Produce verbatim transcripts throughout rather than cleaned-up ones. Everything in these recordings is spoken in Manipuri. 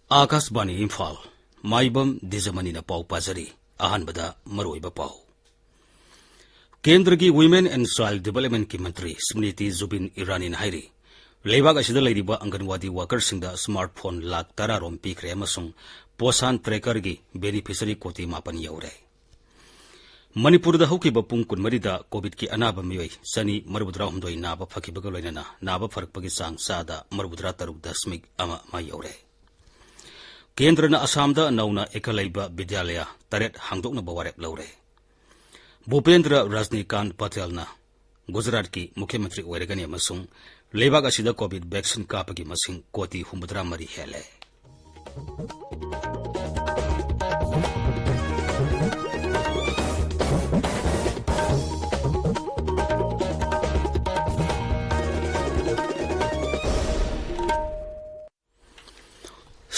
ꯑꯥꯀꯥꯁꯕꯥꯅꯤ ꯏꯝꯐꯥꯜ, ꯃꯥꯏꯕꯝ ꯗꯤꯖꯃꯅꯤꯅ ꯄꯥꯎ ꯄꯥꯖꯔꯤ꯫ ꯑꯍꯥꯟꯕꯗ ꯃꯔꯨꯑꯣꯏꯕ ꯄꯥꯎ꯫ ꯀꯦꯟꯗ꯭ꯔꯒꯤ Women and Child Developmentꯀꯤ ꯃꯟꯇ꯭ꯔꯤ ꯁ꯭ꯃ꯭ꯔꯤꯇꯤ ꯖꯨꯕꯤꯟ ꯏꯔꯥꯅꯤꯅ ꯍꯥꯏꯔꯤ, ꯂꯩꯕꯥꯛ ꯑꯁꯤꯗ ꯂꯩꯔꯤꯕ ꯑꯪꯒꯟꯋꯥꯗꯤ ꯋꯥꯀꯔꯁꯤꯡꯗ smartphone ꯂꯥꯈ ꯇꯔꯥ ꯔꯣꯝ ꯄꯤꯈ꯭ꯔꯦ ꯑꯃꯁꯨꯡ ꯄꯣꯁꯥꯟ ꯇ꯭ꯔꯦꯀꯔꯒꯤ beneficiary ꯀꯣꯇꯤ ꯃꯥꯄꯟ ꯌꯧꯔꯦ꯫ ꯃꯅꯤꯄꯨꯔꯗ ꯍꯧꯈꯤꯕ ꯄꯨꯡ ꯀꯨꯟꯃꯔꯤꯗ ꯀꯣꯚꯤꯗꯀꯤ ꯑꯅꯥꯕ ꯃꯤꯑꯣꯏ ꯆꯅꯤ ꯃꯔꯤꯐꯨꯇꯔꯥꯍꯨꯝꯗꯣꯏ ꯅꯥꯕ ꯐꯈꯤꯕꯒ ꯂꯣꯏꯅꯅ ꯅꯥꯕ ꯐꯔꯛꯄꯒꯤ ꯆꯥꯡ ꯆꯥꯗ ꯃꯔꯤꯐꯨꯇꯔꯥ ꯇꯔꯨꯛ ꯗꯁꯃꯤꯛ ꯑꯃ ꯑꯃ ꯌꯧꯔꯦ꯫ ꯀꯦꯟꯗ꯭ꯔꯅ ꯑꯁꯥꯝꯗ ꯅꯧꯅ ꯑꯦꯀꯂꯩꯕ ꯕꯤꯗ꯭ꯌꯥꯂꯌ ꯇꯔꯦꯠ ꯍꯥꯡꯗꯣꯛꯅꯕ ꯋꯥꯔꯦꯞ ꯂꯧꯔꯦ꯫ ꯚꯨꯄꯦꯟꯗ꯭ꯔ ꯔꯖꯅꯤꯀꯥꯟ ꯄꯇꯦꯜꯅ ꯒꯨꯖꯔꯥꯠꯀꯤ ꯃꯨꯈ꯭ꯌ ꯃꯟꯇ꯭ꯔꯤ ꯑꯣꯏꯔꯒꯅꯤ ꯑꯃꯁꯨꯡ ꯂꯩꯕꯥꯛ ꯑꯁꯤꯗ ꯀꯣꯚꯤꯗ vaccine ꯀꯥꯞꯄꯒꯤ ꯃꯁꯤꯡ ꯀꯣꯇꯤ ꯍꯨꯝꯐꯨꯇꯔꯥ ꯃꯔꯤ ꯍꯦꯜꯂꯦ꯫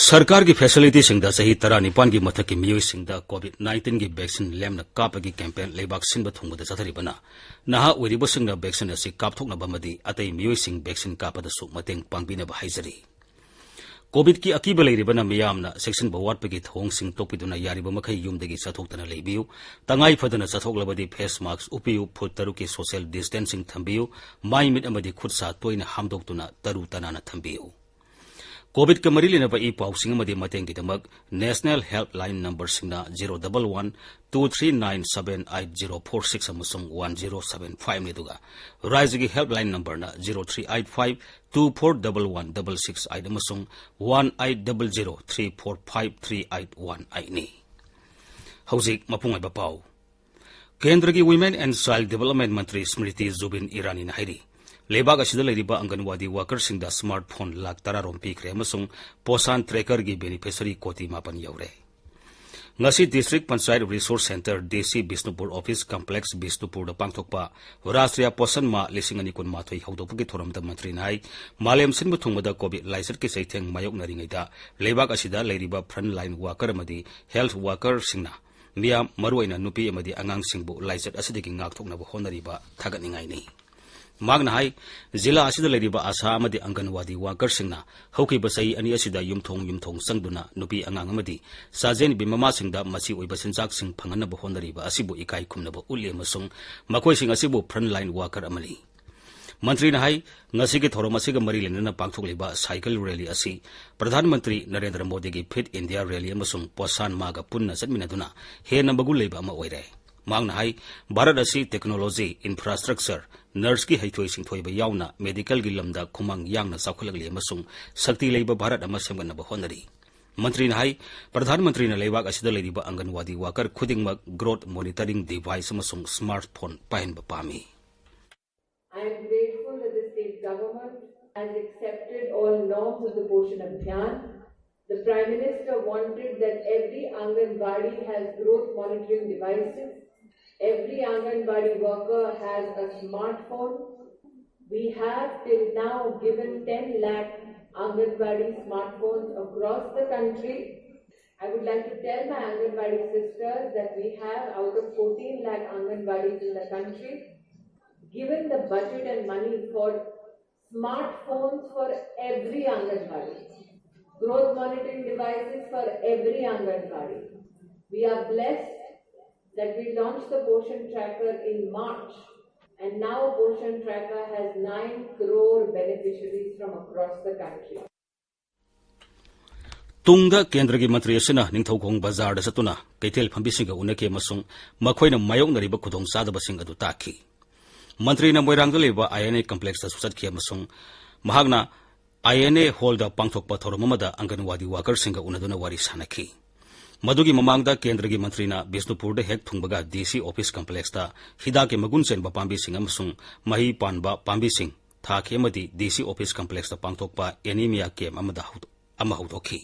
ꯁꯔꯀꯥꯔꯒꯤ facilityꯁꯤꯡꯗ ꯆꯍꯤ ꯇꯔꯥꯅꯤꯄꯥꯟꯒꯤ ꯃꯊꯛꯀꯤ ꯃꯤꯑꯣꯏꯁꯤꯡꯗ ꯀꯣꯚꯤꯗ ꯅꯥꯏꯟꯇꯤꯟꯒꯤ vaccine ꯂꯦꯝꯅ ꯀꯥꯞꯄꯒꯤ campaign ꯂꯩꯕꯥꯛ ꯁꯤꯟꯕ ꯊꯨꯡꯕꯗ ꯆꯠꯊꯔꯤꯕꯅ ꯅꯍꯥ ꯑꯣꯏꯔꯤꯕꯁꯤꯡꯅ vaccine ꯑꯁꯤ ꯀꯥꯞꯊꯣꯛꯅꯕ ꯑꯃꯗꯤ ꯑꯇꯩ ꯃꯤꯑꯣꯏꯁꯤꯡ vaccine ꯀꯥꯞꯄꯗꯁꯨ ꯃꯇꯦꯡ ꯄꯥꯡꯕꯤꯅꯕ ꯍꯥꯏꯖꯔꯤ꯫ ꯀꯣꯚꯤꯗꯀꯤ ꯑꯀꯤꯕ ꯂꯩꯔꯤꯕꯅ ꯃꯤꯌꯥꯝꯅ ꯆꯦꯛꯁꯤꯟꯕ ꯋꯥꯠꯄꯒꯤ ꯊꯧꯑꯣꯡꯁꯤꯡ ꯇꯣꯛꯄꯤꯗꯨꯅ ꯌꯥꯔꯤꯕ ꯃꯈꯩ ꯌꯨꯝꯗꯒꯤ ꯆꯠꯊꯣꯛꯇꯅ ꯂꯩꯕꯤꯌꯨ꯫ ꯇꯉꯥꯏ ꯐꯗꯅ ꯆꯠꯊꯣꯛꯂꯕꯗꯤ face mask ꯎꯞꯄꯤꯌꯨ, ꯐꯨꯠ ꯇꯔꯨꯛꯀꯤ social distancing ꯊꯝꯕꯤꯌꯨ, ꯃꯥꯏ ꯃꯤꯠ ꯑꯃꯗꯤ ꯈꯨꯠ ꯁꯥ ꯇꯣꯏꯅ ꯍꯥꯝꯗꯣꯛꯇꯨꯅ ꯇꯔꯨ ꯇꯅꯥꯟꯅ ꯊꯝꯕꯤꯌꯨ꯫ ꯀꯣꯚꯤꯗꯀ ꯃꯔꯤ ꯂꯩꯅꯕ ꯏ ꯄꯥꯎꯁꯤꯡ ꯑꯃꯗꯤ ꯃꯇꯦꯡꯒꯤꯗꯃꯛ National Helpline numberꯁꯤꯡꯅ zero double one two three nine seven eight zero four six ꯑꯃꯁꯨꯡ one zero seven five ꯅꯤ, ꯑꯗꯨꯒ ꯔꯥꯖ꯭ꯌꯒꯤ helpline numberꯅ zero three eight five two four double one double six eight ꯑꯃꯁꯨꯡ one eight double zero three four five three eight one eight ꯅꯤ꯫ ꯍꯧꯖꯤꯛ ꯃꯄꯨꯡ ꯑꯣꯏꯕ ꯄꯥꯎ꯫ ꯀꯦꯟꯗ꯭ꯔꯒꯤ Women and Child Development ꯃꯟꯇ꯭ꯔꯤ ꯁ꯭ꯃ꯭ꯔꯤꯇꯤ ꯖꯨꯕꯤꯟ ꯏꯔꯥꯅꯤꯅ ꯍꯥꯏꯔꯤ, ꯂꯩꯕꯥꯛ ꯑꯁꯤꯗ ꯂꯩꯔꯤꯕ ꯑꯪꯒꯟꯋꯥꯗꯤ ꯋꯥꯀꯔꯁꯤꯡꯗ smartphone ꯂꯥꯈ ꯇꯔꯥ ꯔꯣꯝ ꯄꯤꯈ꯭ꯔꯦ ꯑꯃꯁꯨꯡ ꯄꯣꯁꯥꯟ ꯇ꯭ꯔꯦꯀꯔꯒꯤ beneficiary ꯀꯣꯇꯤ ꯃꯥꯄꯟ ꯌꯧꯔꯦ꯫ ꯉꯁꯤ District Panchayat Resource Centre, DC, Bishnupur Office Complex, ꯕꯤꯁꯅꯨꯄꯨꯔꯗ ꯄꯥꯡꯊꯣꯛꯄ ꯔꯥꯁꯇ꯭ꯔꯤꯌꯥ ꯄꯣꯁꯟ ꯃꯥꯍ ꯂꯤꯁꯤꯡ ꯑꯅꯤ ꯀꯨꯟꯃꯥꯊꯣꯏ ꯍꯧꯗꯣꯛꯄꯒꯤ ꯊꯧꯔꯝꯗ ꯃꯟꯇ꯭ꯔꯤꯅ ꯍꯥꯏ, ꯃꯥꯂꯦꯝ ꯁꯤꯟꯕ ꯊꯨꯡꯕꯗ ꯀꯣꯚꯤꯗ ꯂꯥꯏꯆꯠꯀꯤ ꯆꯩꯊꯦꯡ ꯃꯥꯌꯣꯛꯅꯔꯤꯉꯩꯗ ꯂꯩꯕꯥꯛ ꯑꯁꯤꯗ ꯂꯩꯔꯤꯕ frontline worker ꯑꯃꯗꯤ health workerꯁꯤꯡꯅ ꯃꯤꯌꯥꯝ, ꯃꯔꯨꯑꯣꯏꯅ ꯅꯨꯄꯤ ꯑꯃꯗꯤ ꯑꯉꯥꯡꯁꯤꯡꯕꯨ ꯂꯥꯏꯆꯠ ꯑꯁꯤꯗꯒꯤ ꯉꯥꯛꯊꯣꯛꯅꯕ ꯍꯣꯠꯅꯔꯤꯕ ꯊꯥꯒꯠꯅꯤꯡꯉꯥꯏꯅꯤ꯫ ꯃꯍꯥꯛꯅ ꯍꯥꯏ, ꯖꯤꯂꯥ ꯑꯁꯤꯗ ꯂꯩꯔꯤꯕ ꯑꯥꯁꯥ ꯑꯃꯗꯤ ꯑꯪꯒꯟꯋꯥꯗꯤ ꯋꯥꯀꯔꯁꯤꯡꯅ ꯍꯧꯈꯤꯕ ꯆꯍꯤ ꯑꯅꯤ ꯑꯁꯤꯗ ꯌꯨꯝꯊꯣꯡ ꯌꯨꯝꯊꯣꯡ ꯆꯪꯗꯨꯅ ꯅꯨꯄꯤ ꯑꯉꯥꯡ ꯑꯃꯗꯤ ꯆꯥꯖꯦꯟꯕꯤ ꯃꯃꯥꯁꯤꯡꯗ ꯃꯆꯤ ꯑꯣꯏꯕ ꯆꯤꯟꯖꯥꯛꯁꯤꯡ ꯐꯪꯍꯟꯅꯕ ꯍꯣꯠꯅꯔꯤꯕ ꯑꯁꯤꯕꯨ ꯏꯀꯥꯏ ꯈꯨꯝꯅꯕ ꯎꯠꯂꯤ ꯑꯃꯁꯨꯡ ꯃꯈꯣꯏꯁꯤꯡ ꯑꯁꯤꯕꯨ frontline worker ꯑꯃꯅꯤ꯫ ꯃꯟꯇ꯭ꯔꯤꯅ ꯍꯥꯏ, ꯉꯁꯤꯒꯤ ꯊꯧꯔꯝ ꯑꯁꯤꯒ ꯃꯔꯤ ꯂꯩꯅꯅ ꯄꯥꯡꯊꯣꯛꯂꯤꯕ cycle rally ꯑꯁꯤ ꯄ꯭ꯔꯙꯥꯟ ꯃꯟꯇ꯭ꯔꯤ ꯅꯔꯦꯟꯗ꯭ꯔ ꯃꯣꯗꯤꯒꯤ Fit India rally ꯑꯃꯁꯨꯡ ꯄꯣꯁꯥꯟ ꯃꯥꯒ ꯄꯨꯟꯅ ꯆꯠꯃꯤꯟꯅꯗꯨꯅ ꯍꯦꯟꯅ ꯃꯒꯨꯟ ꯂꯩꯕ ꯑꯃ ꯑꯣꯏꯔꯦ꯫ ꯃꯍꯥꯛꯅ ꯍꯥꯏ, ꯚꯥꯔꯠ ꯑꯁꯤ technology, infrastructure, nurseꯀꯤ ꯍꯩꯊꯣꯏ ꯁꯤꯡꯊꯣꯏꯕ ꯌꯥꯎꯅ medicalꯒꯤ ꯂꯝꯗ ꯈꯨꯃꯥꯡ ꯌꯥꯡꯅ ꯆꯥꯎꯈꯠꯂꯛꯂꯤ ꯑꯃꯁꯨꯡ ꯁꯛꯇꯤ ꯂꯩꯕ ꯚꯥꯔꯠ ꯑꯃ ꯁꯦꯝꯒꯠꯅꯕ ꯍꯣꯠꯅꯔꯤ꯫ ꯃꯟꯇ꯭ꯔꯤꯅ ꯍꯥꯏ, ꯄ꯭ꯔꯙꯥꯟ ꯃꯟꯇ꯭ꯔꯤꯅ ꯂꯩꯕꯥꯛ ꯑꯁꯤꯗ ꯂꯩꯔꯤꯕ ꯑꯪꯒꯟꯋꯥꯗꯤ worker ꯈꯨꯗꯤꯡꯃꯛ growth monitoring device ꯑꯃꯁꯨꯡ smartphone ꯄꯥꯏꯍꯟꯕ ꯄꯥꯝꯃꯤ꯫ I am grateful that the state government has accepted all norms of the Poshan Abhiyan. The Prime Minister wanted that every Anganwadi has growth monitoring devices, every Anganwadi worker has a smartphone. We have till now given ten lakh Anganwadi smartphones across the country. I would like to tell my Anganwadi sisters that we have, out of fourteen lakh Anganwadis in the country, given the budget and money for smartphones for every Anganwadi, growth monitoring devices for every Anganwadi. We are blessed that we launched the Poshan Tracker in March, and now Poshan Tracker has nine crore beneficiaries from across the country. ꯇꯨꯡꯗ ꯀꯦꯟꯗ꯭ꯔꯒꯤ ꯃꯟꯇ꯭ꯔꯤ ꯑꯁꯤꯅ ꯅꯤꯡꯊꯧꯈꯣꯡ ꯕꯖꯥꯔꯗ ꯆꯠꯇꯨꯅ ꯀꯩꯊꯦꯜ ꯐꯝꯕꯤꯁꯤꯡꯒ ꯎꯅꯈꯤ ꯑꯃꯁꯨꯡ ꯃꯈꯣꯏꯅ ꯃꯥꯌꯣꯛꯅꯔꯤꯕ ꯈꯨꯗꯣꯡꯆꯥꯗꯕꯁꯤꯡ ꯑꯗꯨ ꯇꯥꯈꯤ꯫ ꯃꯟꯇ꯭ꯔꯤꯅ ꯃꯣꯏꯔꯥꯡꯗ ꯂꯩꯕ INA complexꯇꯁꯨ ꯆꯠꯈꯤ ꯑꯃꯁꯨꯡ ꯃꯍꯥꯛꯅ INA hallꯗ ꯄꯥꯡꯊꯣꯛꯄ ꯊꯧꯔꯝ ꯑꯃꯗ ꯑꯪꯒꯟꯋꯥꯗꯤ workerꯁꯤꯡꯒ ꯎꯅꯗꯨꯅ ꯋꯥꯔꯤ ꯁꯥꯅꯈꯤ꯫ ꯃꯗꯨꯒꯤ ꯃꯃꯥꯡꯗ ꯀꯦꯟꯗ꯭ꯔꯒꯤ ꯃꯟꯇ꯭ꯔꯤꯅ ꯕꯤꯁꯅꯨꯄꯨꯔꯗ ꯍꯦꯛ ꯊꯨꯡꯕꯒ DC office complexꯇ ꯍꯤꯗꯥꯛꯀꯤ ꯃꯒꯨꯟ ꯆꯦꯟꯕ ꯄꯥꯝꯕꯤꯁꯤꯡ ꯑꯃꯁꯨꯡ ꯃꯍꯩ ꯄꯥꯟꯕ ꯄꯥꯝꯕꯤꯁꯤꯡ ꯊꯥꯈꯤ ꯑꯃꯗꯤ DC office complexꯇ ꯄꯥꯡꯊꯣꯛꯄ anemia camp ꯑꯃꯗ ꯍꯧꯗꯣꯛ-, ꯑꯃ ꯍꯧꯗꯣꯛꯈꯤ꯫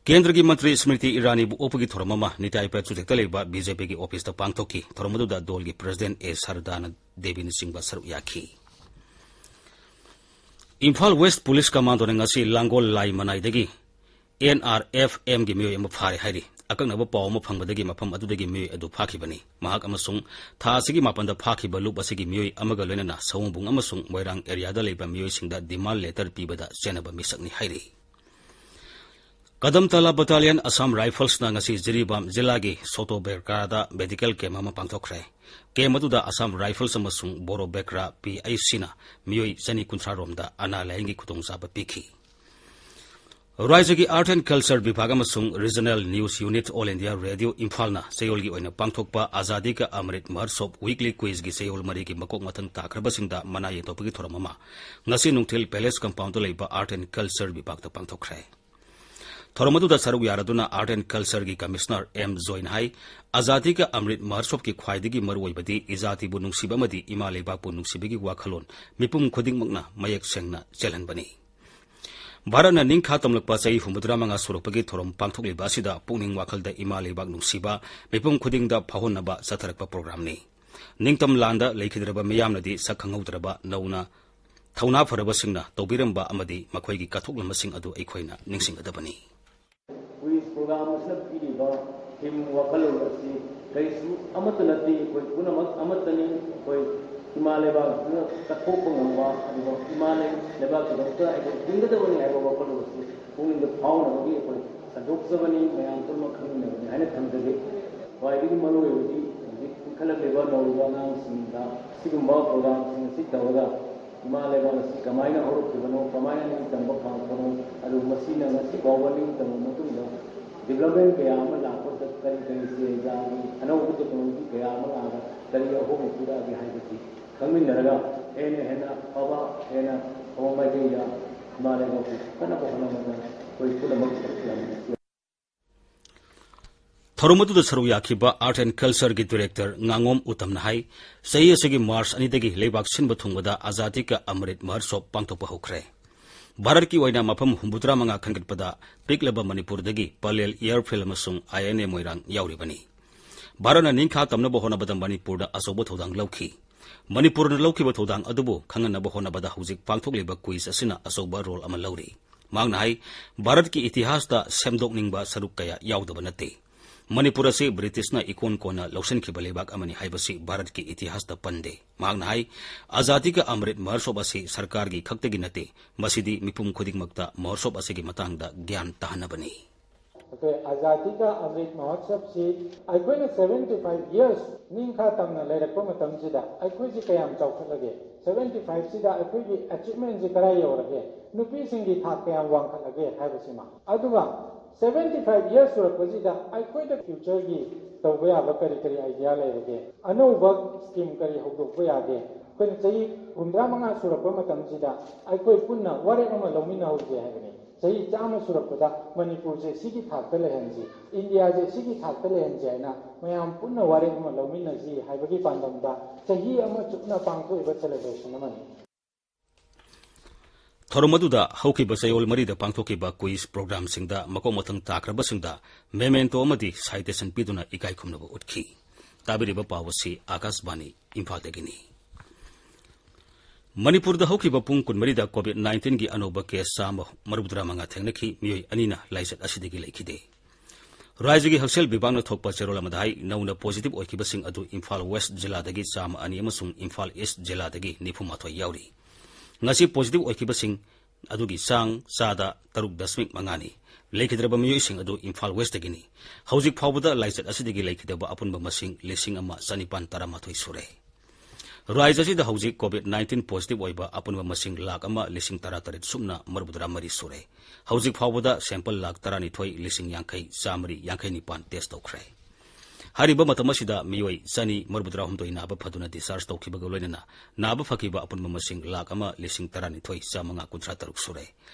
ꯀꯦꯟꯗ꯭ꯔꯒꯤ ꯃꯟꯇ꯭ꯔꯤ ꯁ꯭ꯃ꯭ꯔꯤꯇꯤ ꯏꯔꯥꯅꯤꯕꯨ ꯑꯣꯛꯄꯒꯤ ꯊꯧꯔꯝ ꯑꯃ ꯅꯤꯇꯥꯏ ꯄ꯭ꯔꯦꯠ ꯆꯨꯖꯦꯛꯇ ꯂꯩꯕ BJPꯒꯤ officeꯇ ꯄꯥꯡꯊꯣꯛꯈꯤ꯫ ꯊꯧꯔꯝ ꯑꯗꯨꯗ ꯗꯣꯜꯒꯤ president A ꯁꯔꯗꯥꯅ ꯗꯦꯕꯤꯅꯆꯤꯡꯕ ꯁꯔꯨꯛ ꯌꯥꯈꯤ꯫ ꯏꯝꯐꯥꯜ West Police Commandoꯅ ꯉꯁꯤ ꯂꯥꯡꯒꯣꯜ ꯂꯥꯏ ꯃꯅꯥꯏꯗꯒꯤ NRFMꯒꯤ ꯃꯤꯑꯣꯏ ꯑꯃ ꯐꯥꯔꯦ ꯍꯥꯏꯔꯤ꯫ ꯑꯀꯛꯅꯕ ꯄꯥꯎ ꯑꯃ ꯐꯪꯕꯗꯒꯤ ꯃꯐꯝ ꯑꯗꯨꯗꯒꯤ ꯃꯤꯑꯣꯏ ꯑꯗꯨ ꯐꯥꯈꯤꯕꯅꯤ꯫ ꯃꯍꯥꯛ ꯑꯃꯁꯨꯡ ꯊꯥ ꯑꯁꯤꯒꯤ ꯃꯥꯄꯟꯗ ꯐꯥꯈꯤꯕ ꯂꯨꯞ ꯑꯁꯤꯒꯤ ꯃꯤꯑꯣꯏ ꯑꯃꯒ ꯂꯣꯏꯅꯅ ꯁꯑꯣꯝꯕꯨꯡ ꯑꯃꯁꯨꯡ ꯃꯣꯏꯔꯥꯡ ꯑꯦꯔꯤꯌꯥꯗ ꯂꯩꯕ ꯃꯤꯑꯣꯏꯁꯤꯡꯗ demand letter ꯄꯤꯕꯗ ꯆꯦꯟꯅꯕ ꯃꯤꯁꯛꯅꯤ ꯍꯥꯏꯔꯤ꯫ ꯀꯗꯝꯇꯥꯂꯥ Battalion Assam Riflesꯅ ꯉꯁꯤ ꯖꯤꯔꯤꯕꯥꯝ ꯖꯤꯂꯥꯒꯤ ꯁꯣꯇꯣꯕꯦꯀ꯭ꯔꯥꯗ medical camp ꯑꯃ ꯄꯥꯡꯊꯣꯛꯈ꯭ꯔꯦ꯫ Camp ꯑꯗꯨꯗ Assam Rifles ꯑꯃꯁꯨꯡ ꯕꯣꯔꯣ ꯕꯦꯀ꯭ꯔꯥ P I Cꯅ ꯃꯤꯑꯣꯏ ꯆꯅꯤ ꯀꯨꯟꯊ꯭ꯔꯥ ꯔꯣꯝꯗ ꯑꯅꯥ ꯂꯥꯌꯦꯡꯒꯤ ꯈꯨꯗꯣꯡꯆꯥꯕ ꯄꯤꯈꯤ꯫ ꯔꯥꯖ꯭ꯌꯒꯤ Art and Culture ꯕꯤꯚꯥꯒ ꯑꯃꯁꯨꯡ Regional News Unit All India Radio ꯏꯝꯐꯥꯜꯅ ꯆꯌꯣꯜꯒꯤ ꯑꯣꯏꯅ ꯄꯥꯡꯊꯣꯛꯄ Azadi Ka Amrit Mahotsav Weekly Quizꯒꯤ ꯆꯌꯣꯜ ꯃꯔꯤꯒꯤ ꯃꯀꯣꯛ ꯃꯊꯪ ꯇꯥꯈ꯭ꯔꯕꯁꯤꯡꯗ ꯃꯅꯥ ꯌꯦꯟꯊꯣꯛꯄꯒꯤ ꯊꯧꯔꯝ ꯑꯃ ꯉꯁꯤ ꯅꯨꯡꯊꯤꯜ Palace Compoundꯗ ꯂꯩꯕ Art and Culture ꯕꯤꯚꯥꯒꯇ ꯄꯥꯡꯊꯣꯛꯈ꯭ꯔꯦ꯫ ꯊꯧꯔꯝ ꯑꯗꯨꯗ ꯁꯔꯨꯛ ꯌꯥꯔꯗꯨꯅ Art and Cultureꯒꯤ Commissioner M ꯖꯣꯏꯅ high, Azadi Ka Amrit Mahotsavꯒꯤ ꯈ꯭ꯋꯥꯏꯗꯒꯤ ꯃꯔꯨꯑꯣꯏꯕꯗꯤ ꯏꯖꯥꯇꯤꯕꯨ ꯅꯨꯡꯁꯤꯕ ꯑꯃꯗꯤ ꯏꯃꯥ ꯂꯩꯕꯥꯛꯄꯨ ꯅꯨꯡꯁꯤꯕꯒꯤ ꯋꯥꯈꯜꯂꯣꯟ ꯃꯤꯄꯨꯝ ꯈꯨꯗꯤꯡꯃꯛꯅ ꯃꯌꯦꯛ ꯁꯦꯡꯅ ꯆꯦꯜꯍꯟꯕꯅꯤ꯫ ꯚꯥꯔꯠꯅ ꯅꯤꯡꯈꯥ ꯇꯝꯂꯛꯄ ꯆꯍꯤ ꯍꯨꯝꯐꯨꯇꯔꯥ ꯃꯉꯥ ꯁꯨꯔꯛꯄꯒꯤ ꯊꯧꯔꯝ ꯄꯥꯡꯊꯣꯛꯂꯤꯕ ꯑꯁꯤꯗ ꯄꯨꯛꯅꯤꯡ ꯋꯥꯈꯜꯗ ꯏꯃꯥ ꯂꯩꯕꯥꯛ ꯅꯨꯡꯁꯤꯕ ꯃꯤꯄꯨꯝ ꯈꯨꯗꯤꯡꯗ ꯐꯥꯎꯍꯟꯅꯕ ꯆꯠꯊꯔꯛꯄ programꯅꯤ꯫ ꯅꯤꯡꯇꯝ ꯂꯥꯟꯗ ꯂꯩꯈꯤꯗ꯭ꯔꯕ ꯃꯤꯌꯥꯝꯅꯗꯤ ꯁꯛ ꯈꯪꯍꯧꯗ꯭ꯔꯕ ꯅꯧꯅ ꯊꯧꯅꯥ ꯐꯔꯕꯁꯤꯡꯅ ꯇꯧꯕꯤꯔꯝꯕ ꯑꯃꯗꯤ ꯃꯈꯣꯏꯒꯤ ꯀꯠꯊꯣꯛꯂꯝꯕꯁꯤꯡ ꯑꯗꯨ ꯑꯩꯈꯣꯏꯅ ꯅꯤꯡꯁꯤꯡꯒꯗꯕꯅꯤ꯫ Quiz program ꯑꯁꯤꯅ ꯄꯤꯔꯤꯕ theme ꯋꯥꯈꯜꯂꯣꯟ ꯑꯁꯤ ꯀꯔꯤꯁꯨ ꯑꯃꯠꯇ ꯅꯠꯇꯦ, ꯑꯩꯈꯣꯏ ꯄꯨꯝꯅꯃꯛ ꯑꯃꯠꯇꯅꯤ꯫ ꯑꯩꯈꯣꯏ ꯏꯃꯥ ꯂꯩꯕꯥꯛꯇꯨꯅ ꯀꯠꯊꯣꯛꯄ ꯉꯝꯕ, ꯑꯗꯨꯒ ꯏꯃꯥ ꯂꯩ-, ꯂꯩꯕꯥꯛꯀꯤꯗꯃꯛꯇ ꯑꯩꯈꯣꯏ ꯍꯤꯡꯒꯗꯕꯅꯤ ꯍꯥꯏꯕ ꯋꯥꯈꯜꯂꯣꯟ ꯑꯁꯤ ꯄꯨꯛꯅꯤꯡꯗ ꯐꯥꯎꯅꯕꯒꯤ ꯑꯩꯈꯣꯏ ꯁꯟꯗꯣꯛꯆꯕꯅꯤ, ꯃꯌꯥꯝ ꯄꯨꯝꯅꯃꯛ ꯈꯪꯃꯤꯟꯅꯕꯅꯤ ꯍꯥꯏꯅ ꯊꯝꯖꯒꯦ꯫ ꯈ꯭ꯋꯥꯏꯗꯒꯤ ꯃꯔꯨꯑꯣꯏꯕꯗꯤ ꯍꯧꯖꯤꯛ ꯏꯟꯈꯠꯂꯛꯂꯤꯕ ꯅꯧꯔꯤꯕ ꯑꯉꯥꯡꯁꯤꯡꯗ ꯁꯤꯒꯨꯝꯕ programꯁꯤꯡ ꯑꯁꯤ ꯇꯧꯔꯒ ꯏꯃꯥ ꯂꯩꯕꯥꯛ ꯑꯁꯤ ꯀꯃꯥꯏꯅ ꯍꯧꯔꯛꯈꯤꯕꯅꯣ, ꯀꯃꯥꯏꯅ ꯅꯤꯡꯇꯝꯕ ꯐꯪꯉꯛꯄꯅꯣ, ꯑꯗꯨꯒ ꯃꯁꯤꯅ ꯉꯁꯤ ꯐꯥꯎꯕ ꯅꯤꯡꯇꯝꯕ ꯃꯇꯨꯡꯗ development ꯀꯌꯥ ꯑꯃ ꯂꯥꯛꯄꯗ ꯀꯔꯤ ꯀꯔꯤ ꯆꯦ ꯆꯥꯡꯒꯤ ꯑꯅꯧꯕ technology ꯀꯌꯥ ꯑꯃ ꯂꯥꯛꯑꯒ ꯀꯔꯤ ꯑꯍꯣꯡꯕ ꯄꯨꯔꯛꯑꯒꯦ ꯍꯥꯏꯕꯁꯤ ꯈꯪꯃꯤꯟꯅꯔꯒ ꯍꯦꯟꯅ ꯍꯦꯟꯅ ꯐꯕ, ꯍꯦꯟꯅ ꯐꯕ ꯃꯥꯏꯀꯩꯗ ꯏꯃꯥ ꯂꯩꯕꯥꯛꯄꯨ ꯀꯟꯅꯕ ꯍꯣꯠꯅꯕꯗ ꯑꯩꯈꯣꯏ ꯄꯨꯝꯅꯃꯛ ꯁꯔꯨꯛ ꯌꯥꯃꯤꯟꯅꯁꯤ꯫ ꯊꯧꯔꯝ ꯑꯗꯨꯗ ꯁꯔꯨꯛ ꯌꯥꯈꯤꯕ Art and Cultureꯒꯤ Director ꯉꯥꯉꯣꯝ ꯎꯇꯝꯅ ꯍꯥꯏ, ꯆꯍꯤ ꯑꯁꯤꯒꯤ March ꯑꯅꯤꯗꯒꯤ ꯂꯩꯕꯥꯛ ꯁꯤꯟꯕ ꯊꯨꯡꯕꯗ Azadi Ka Amrit Mahotsav ꯄꯥꯡꯊꯣꯛꯄ ꯍꯧꯈ꯭ꯔꯦ꯫ ꯚꯥꯔꯠꯀꯤ ꯑꯣꯏꯅ ꯃꯐꯝ ꯍꯨꯝꯐꯨꯇꯔꯥ ꯃꯉꯥ ꯈꯟꯒꯠꯄꯗ ꯄꯤꯛꯂꯕ ꯃꯅꯤꯄꯨꯔꯗꯒꯤ ꯄꯂꯦꯜ Airfield ꯑꯃꯁꯨꯡ I N A ꯃꯣꯏꯔꯥꯡ ꯌꯥꯎꯔꯤꯕꯅꯤ꯫ ꯚꯥꯔꯠꯅ ꯅꯤꯡꯈꯥ ꯇꯝꯅꯕ ꯍꯣꯠꯅꯕꯗ ꯃꯅꯤꯄꯨꯔꯗ ꯑꯆꯧꯕ ꯊꯧꯗꯥꯡ ꯂꯧꯈꯤ꯫ ꯃꯅꯤꯄꯨꯔꯅ ꯂꯧꯈꯤꯕ ꯊꯧꯗꯥꯡ ꯑꯗꯨꯕꯨ ꯈꯪꯍꯟꯅꯕ ꯍꯣꯠꯅꯕꯗ ꯍꯧꯖꯤꯛ ꯄꯥꯡꯊꯣꯛꯂꯤꯕ quiz ꯑꯁꯤꯅ ꯑꯆꯧꯕ role ꯑꯃ ꯂꯧꯔꯤ꯫ ꯃꯍꯥꯛꯅ ꯍꯥꯏ, ꯚꯥꯔꯠꯀꯤ ꯏꯇꯤꯍꯥꯁꯇ ꯁꯦꯝꯗꯣꯛꯅꯤꯡꯕ ꯁꯔꯨꯛ ꯀꯌꯥ ꯌꯥꯎꯗꯕ ꯅꯠꯇꯦ꯫ ꯃꯅꯤꯄꯨꯔ ꯑꯁꯤ ꯕ꯭ꯔꯤꯇꯤꯁꯅ ꯏꯀꯣꯟ ꯀꯣꯟꯅ ꯂꯧꯁꯤꯟꯈꯤꯕ ꯂꯩꯕꯥꯛ ꯑꯃꯅꯤ ꯍꯥꯏꯕꯁꯤ ꯚꯥꯔꯠꯀꯤ ꯏꯇꯤꯍꯥꯁꯇ ꯄꯟꯗꯦ꯫ ꯃꯍꯥꯛꯅ ꯍꯥꯏ, ꯑꯖꯥꯗꯤ ꯀꯥ ꯑꯃ꯭ꯔꯤꯠ ꯃꯍꯣꯠꯁꯣꯕ ꯑꯁꯤ ꯁꯔꯀꯥꯔꯒꯤ ꯈꯛꯇꯒꯤ ꯅꯠꯇꯦ, ꯃꯁꯤꯗꯤ ꯃꯤꯄꯨꯝ ꯈꯨꯗꯤꯡꯃꯛꯇ ꯃꯍꯣꯠꯁꯣꯕ ꯑꯁꯤꯒꯤ ꯃꯇꯥꯡꯗ ꯒ꯭ꯌꯥꯟ ꯇꯥꯍꯟꯅꯕꯅꯤ꯫ ꯑꯩꯈꯣꯏ ꯑꯖꯥꯗꯤ ꯀꯥ ꯑꯃ꯭ꯔꯤꯠ ꯃꯍꯣꯠꯁꯕꯁꯤ ꯑꯩꯈꯣꯏꯅ seventy five years ꯅꯤꯡꯈꯥ ꯇꯝꯅ ꯂꯩꯔꯛꯄ ꯃꯇꯝꯁꯤꯗ ꯑꯩꯈꯣꯏꯁꯤ ꯀꯌꯥꯝ ꯆꯥꯎꯈꯠꯂꯒꯦ? Seventy five ꯁꯤꯗ ꯑꯩꯈꯣꯏꯒꯤ achievement ꯁꯤ ꯀꯗꯥꯏ ꯌꯧꯔꯒꯦ? ꯅꯨꯄꯤꯁꯤꯡꯒꯤ ꯊꯥꯛ ꯀꯌꯥꯝ ꯋꯥꯡꯈꯠꯂꯒꯦ ꯍꯥꯏꯕꯁꯤꯃ꯫ ꯑꯗꯨꯒ seventy five years ꯁꯨꯔꯛꯄꯁꯤꯗ ꯑꯩꯈꯣꯏꯗ future ꯒꯤ ꯇꯧꯕ ꯌꯥꯕ ꯀꯔꯤ ꯀꯔꯤ idea ꯂꯩꯔꯒꯦ? ꯑꯅꯧꯕ scheme ꯀꯔꯤ ꯍꯧꯗꯣꯛꯄ ꯌꯥꯒꯦ? ꯑꯩꯈꯣꯏꯅ ꯆꯍꯤ ꯍꯨꯝꯗ꯭ꯔꯥ ꯃꯉꯥ ꯁꯨꯔꯛꯄ ꯃꯇꯝꯁꯤꯗ ꯑꯩꯈꯣꯏ ꯄꯨꯟꯅ ꯋꯥꯔꯦꯞ ꯑꯃ ꯂꯧꯃꯤꯟꯅꯍꯧꯁꯦ ꯍꯥꯏꯕꯅꯤ꯫ ꯆꯍꯤ ꯆꯥꯝꯃ ꯁꯨꯔꯛꯄꯗ ꯃꯅꯤꯄꯨꯔꯁꯦ ꯁꯤꯒꯤ ꯊꯥꯛꯇ ꯂꯩꯍꯟꯁꯤ, ꯏꯟꯗꯤꯌꯥꯁꯦ ꯁꯤꯒꯤ ꯊꯥꯛꯇ ꯂꯩꯍꯟꯁꯤ ꯍꯥꯏꯅ ꯃꯌꯥꯝ ꯄꯨꯟꯅ ꯋꯥꯔꯦꯞ ꯑꯃ ꯂꯧꯃꯤꯟꯅꯁꯤ ꯍꯥꯏꯕꯒꯤ ꯄꯥꯟꯗꯝꯗ ꯆꯍꯤ ꯑꯃ ꯆꯨꯞꯅ ꯄꯥꯡꯊꯣꯛꯏꯕ celebration ꯑꯃꯅꯤ꯫ ꯊꯧꯔꯝ ꯑꯗꯨꯗ ꯍꯧꯈꯤꯕ ꯆꯌꯣꯜ ꯃꯔꯤꯗ ꯄꯥꯡꯊꯣꯛꯈꯤꯕ quiz programꯁꯤꯡꯗ ꯃꯀꯣꯛ ꯃꯊꯪ ꯇꯥꯈ꯭ꯔꯕꯁꯤꯡꯗ memento ꯑꯃꯗꯤ citation ꯄꯤꯗꯨꯅ ꯏꯀꯥꯏ ꯈꯨꯝꯅꯕ ꯎꯠꯈꯤ꯫ ꯇꯥꯕꯤꯔꯤꯕ ꯄꯥꯎ ꯑꯁꯤ ꯑꯥꯀꯥꯁꯕꯥꯅꯤ ꯏꯝꯐꯥꯜꯗꯒꯤꯅꯤ꯫ ꯃꯅꯤꯄꯨꯔꯗ ꯍꯧꯈꯤꯕ ꯄꯨꯡ ꯀꯨꯟꯃꯔꯤꯗ COVID nineteenꯒꯤ ꯑꯅꯧꯕ case ꯆꯥꯝꯃ ꯃꯔꯤꯐꯨꯇꯔꯥ ꯃꯉꯥ ꯊꯦꯡꯅꯈꯤ, ꯃꯤꯑꯣꯏ ꯑꯅꯤꯅ ꯂꯥꯏꯆꯠ ꯑꯁꯤꯗꯒꯤ ꯂꯩꯈꯤꯗꯦ꯫ ꯔꯥꯖ꯭ꯌꯒꯤ ꯍꯛꯁꯦꯜ ꯕꯤꯚꯥꯒꯅ ꯊꯣꯛꯄ ꯆꯦꯔꯣꯜ ꯑꯃꯗ ꯍꯥꯏ, ꯅꯧꯅ positive ꯑꯣꯏꯈꯤꯕꯁꯤꯡ ꯑꯗꯨ ꯏꯝꯐꯥꯜ West ꯖꯤꯂꯥꯗꯒꯤ ꯆꯥꯝꯃ ꯑꯅꯤ ꯑꯃꯁꯨꯡ ꯏꯝꯐꯥꯜ East ꯖꯤꯂꯥꯗꯒꯤ ꯅꯤꯐꯨ ꯃꯥꯊꯣꯏ ꯌꯥꯎꯔꯤ꯫ ꯉꯁꯤ positive ꯑꯣꯏꯈꯤꯕꯁꯤꯡ ꯑꯗꯨꯒꯤ ꯆꯥꯡ ꯆꯥꯗ ꯇꯔꯨꯛ ꯗꯁꯃꯤꯛ ꯃꯉꯥꯅꯤ꯫ ꯂꯩꯈꯤꯗ꯭ꯔꯕ ꯃꯤꯑꯣꯏꯁꯤꯡ ꯑꯗꯨ ꯏꯝꯐꯥꯜ Westꯇꯒꯤꯅꯤ꯫ ꯍꯧꯖꯤꯛ ꯐꯥꯎꯕꯗ ꯂꯥꯏꯆꯠ ꯑꯁꯤꯗꯒꯤ ꯂꯩꯈꯤꯗꯕ ꯑꯄꯨꯟꯕ ꯃꯁꯤꯡ ꯂꯤꯁꯤꯡ ꯑꯃ ꯆꯅꯤꯄꯥꯟ ꯇꯔꯥꯃꯥꯊꯣꯏ ꯁꯨꯔꯦ꯫ ꯔꯥꯖ꯭ꯌ ꯑꯁꯤꯗ ꯍꯧꯖꯤꯛ COVID nineteen positive ꯑꯣꯏꯕ ꯑꯄꯨꯟꯕ ꯃꯁꯤꯡ ꯂꯥꯈ ꯑꯃ ꯂꯤꯁꯤꯡ ꯇꯔꯥ ꯇꯔꯦꯠ ꯁꯨꯞꯅ ꯃꯔꯤꯐꯨꯇꯔꯥ ꯃꯔꯤ ꯁꯨꯔꯦ꯫ ꯍꯧꯖꯤꯛ ꯐꯥꯎꯕꯗ sample ꯂꯥꯈ ꯇꯔꯥꯅꯤꯊꯣꯏ ꯂꯤꯁꯤꯡ ꯌꯥꯡꯈꯩ ꯆꯥꯃꯔꯤ ꯌꯥꯡꯈꯩ ꯅꯤꯄꯥꯟ test ꯇꯧꯈ꯭ꯔꯦ꯫ ꯍꯥꯏꯔꯤꯕ ꯃꯇꯝ ꯑꯁꯤꯗ ꯃꯤꯑꯣꯏ ꯆꯅꯤ ꯃꯔꯤꯐꯨꯇꯔꯥ ꯍꯨꯝꯗꯣꯏ ꯅꯥꯕ ꯐꯗꯨꯅ discharge ꯇꯧꯈꯤꯕꯒ ꯂꯣꯏꯅꯅ ꯅꯥꯕ ꯐꯈꯤꯕ ꯑꯄꯨꯟꯕ ꯃꯁꯤꯡ ꯂꯥꯈ ꯑꯃ ꯂꯤꯁꯤꯡ ꯇꯔꯥꯅꯤꯊꯣꯏ ꯆꯥꯃꯉꯥ ꯀꯨꯟꯊ꯭ꯔꯥ ꯇꯔꯨꯛ ꯁꯨꯔꯦ꯫